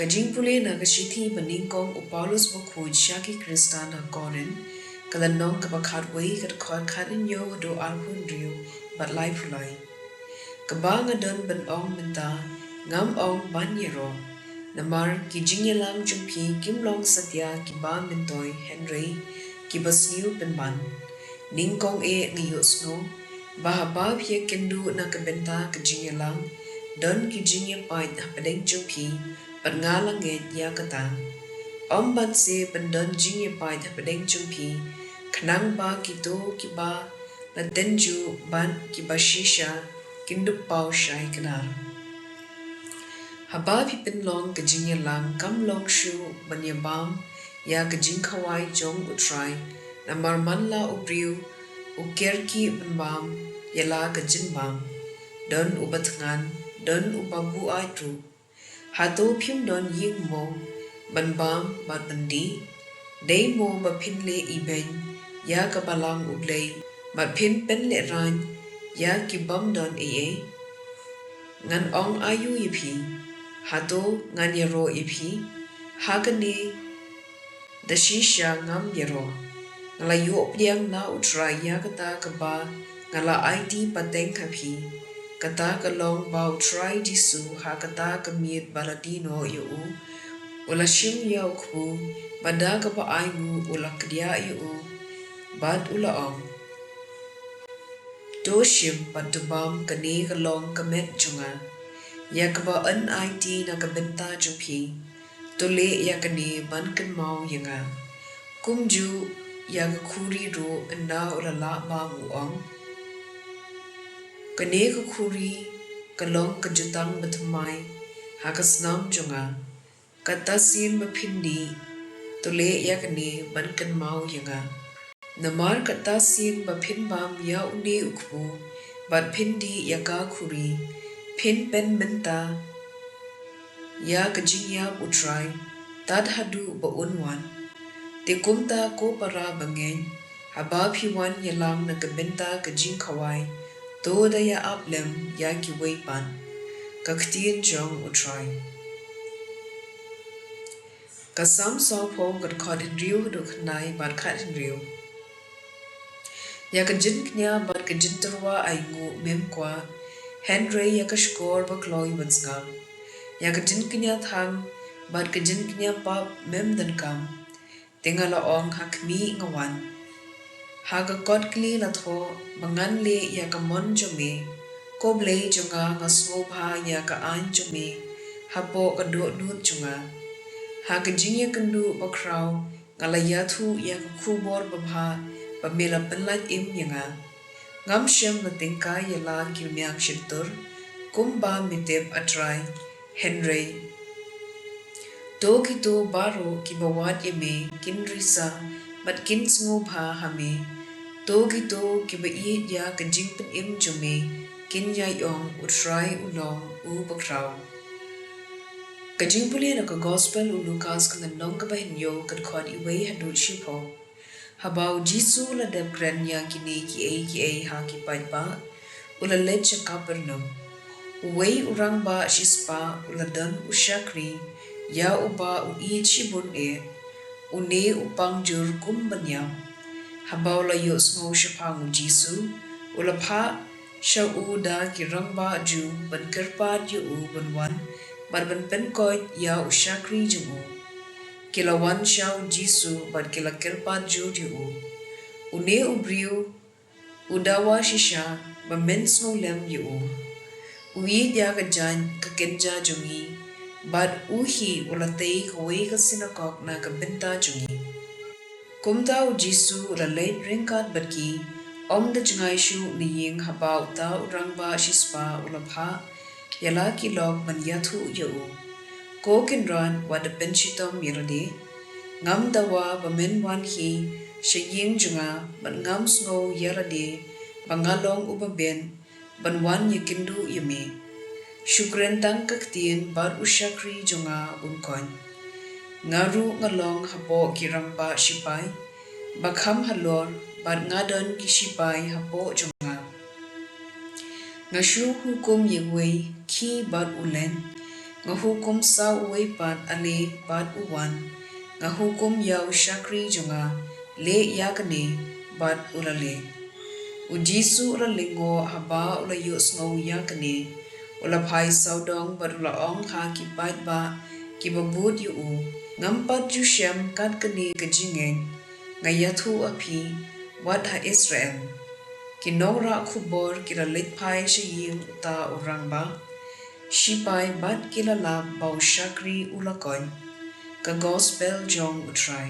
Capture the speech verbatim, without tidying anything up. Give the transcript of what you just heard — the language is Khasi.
Ka jingpule na ka shithi ba nyngkong u Paulus bakhuid sha ki Khristan ha Korinth, ka lynnong kaba khatwei, ka dkhot khathynñiew haduh arphew hynriew bad laiphew lai. Kaba nga don ban ong mynta, ngam ong ban ïaroh. Namar ki jingïalang jong phi kim long satia kiba myntoi, hynrei kiba sniew pynban. Nyngkong eh nga ïohsngew ba haba phi ïakynduh na ka bynta ka jingïalang, don ki jingïapait hapdeng jong phi, bad nga la ngeit ïa kata. Ym ban seh ban don jingïapait hapdeng jong phi, khnang ba kito kiba la tynjuh bad kiba shisha kin dup paw shai kdar. Haba phi pynlong ka jingïalang, kam long shuh ban ïabam ïa ka jingkhawai jong U Trai, namar man la u briew u kyrkieh ban bam ïa la ka jingbam, don uba thngan, don uba buaid ruh. Hato phim don ïing mo ban bam bad ban dih? Dei mo ba phin leh ibeiñ ïa ka balang U Blei, bad phin pynlehraiñ ïa ki bym don ei ei? Ngan ong aïu ïa phi? Hato ngan ïaroh ïa phi? Ha kane da shisha ngam ïaroh. Nga la ïoh pdiang na U Trai ïa kata kaba nga la aiti pateng ha phi. Kata ka long ba U Trai Jisu, ha kata ka miet ba la die noh ïa u, u la shim ïa u kpu, bad da kaba ainguh u la kdiah ïa u, bad u la ong: To shim bad to bam, kane ka long ka met jong nga, ïa kaba yn aiti na ka bynta jong phi. To leh ïa kane ban kynmaw ïa nga. Kumjuh ïa ka khuri ruh, ynda u la lah bam, u ong: Kane ka khuri ka long ka jutang bathymmai ha ka snam jong nga. Katta sien ba phin dih, to leh ïa kane ban kynmaw ïa nga. Namar katta sien ba phin bam ïa une u kpu bad phin dih ïa ka khuri, phin pynmynta ïa ka jingïap U Trai tad haduh ba un wan. Te kumta, ko para bangeit, haba phi wan ïalang na ka bynta ka jingkhawai, to da ïa ap lem ïa kiwei pat. Ka ktien jong U Trai. Ka Salm sawphew, ka dkhot hynriew haduh khyndai bad khathynriew. Ïa ka jingkñia bad ka jingtyrwa ainguh mem kwah, hynrei ïa ka shkor ba kloi ban sngap. Ïa ka jingkñia thang bad ka jingkñia pap mem donkam. Te nga la ong ha khmih nga wan. Ha ka kot kli la thoh ba ngan leh ïa ka mon jong me. Ko Blei jong nga, nga sngewbha ïa ka aiñ jong me hapoh ka dohnud jong nga. Ha ka jingïakynduh bakhraw nga la ïathuh ïa ka khubor babha ba me la pynlait im ïa nga. Ngam shym la tyngkai ïa la ki rmiang shyntur, kumba me tip, A Trai, hynrei to kito baroh kiba wad ïa me kin risa bad kin sngewbha ha me. To kito kiba ïeit ïa ka jingpynim jong me kin ïai ong, U Trai u long u bakhraw. Ka jingpule na ka Gospel u Lukas, ka lynnong kaba hynñiew, ka dkhot iwei haduh shiphew. Haba U Jisu u la dep kren ïa kine kiei kiei ha ki paidbah, u la leit sha Kapernaum. Uwei u rangbah shispah u la don u shakri ïa uba u ïeit shibun eh. Une u pang jur kum ban ïap. Haba u la ïohsngew shaphang U Jisu, u la phah sha u da ki rangbah Jiw ban kyrpad ïa u ban wan bad ban pynkoit ïa u shakri jong u. Ki la wan sha U Jisu bad ki la kyrpad jur ïa u. Une u briew u dawa shisha ba men sngew lem ïa u. U ïeit ïa ka jait ka kynja jong ngi, bad u hi u la tei kawei ka synagog na ka bynta jong ngi. Kumta U Jisu u la leit ryngkat bad ki, ym da jngai shuh na ïing haba uta u rangbah shispah u la phah ïa la ki lok ban ïathuh ïa u. Ko Kynrad, wat da pynshitom ïa lade. Ngam dawa ba men wan hi sha ïing jong nga bad ngam sngew ïa lade ba nga long uba bit ban wan ïakynduh ïa me. Shu kren tang ka ktien bad u shakri jong nga un koit. Nga ruh nga long hapoh ki rangbah shipai ba kham halor bad nga don ki shipai hapoh jong nga. Nga shu hukum ïa uwei, khie bad u leit. Nga hukum sa uwei pat, ale bad u wan. Nga hukum ïa u shakri jong nga, leh ïa kane, bad u la leh. U Jisu u la lyngngoh haba u la ïohsngew ïa kane, u la phai sawdong bad u la ong ha ki paidbah kiba bud ïa u, Ngam pat ju shem kat kane ka jingngeit, nga ïathuh ha phi, wat ha Israel. Ki nongrah khubor ki la leit phai sha ïing uta u rangbah sipai bad ki la lap ba u shakri u la koit. Ka Gospel jong U Trai.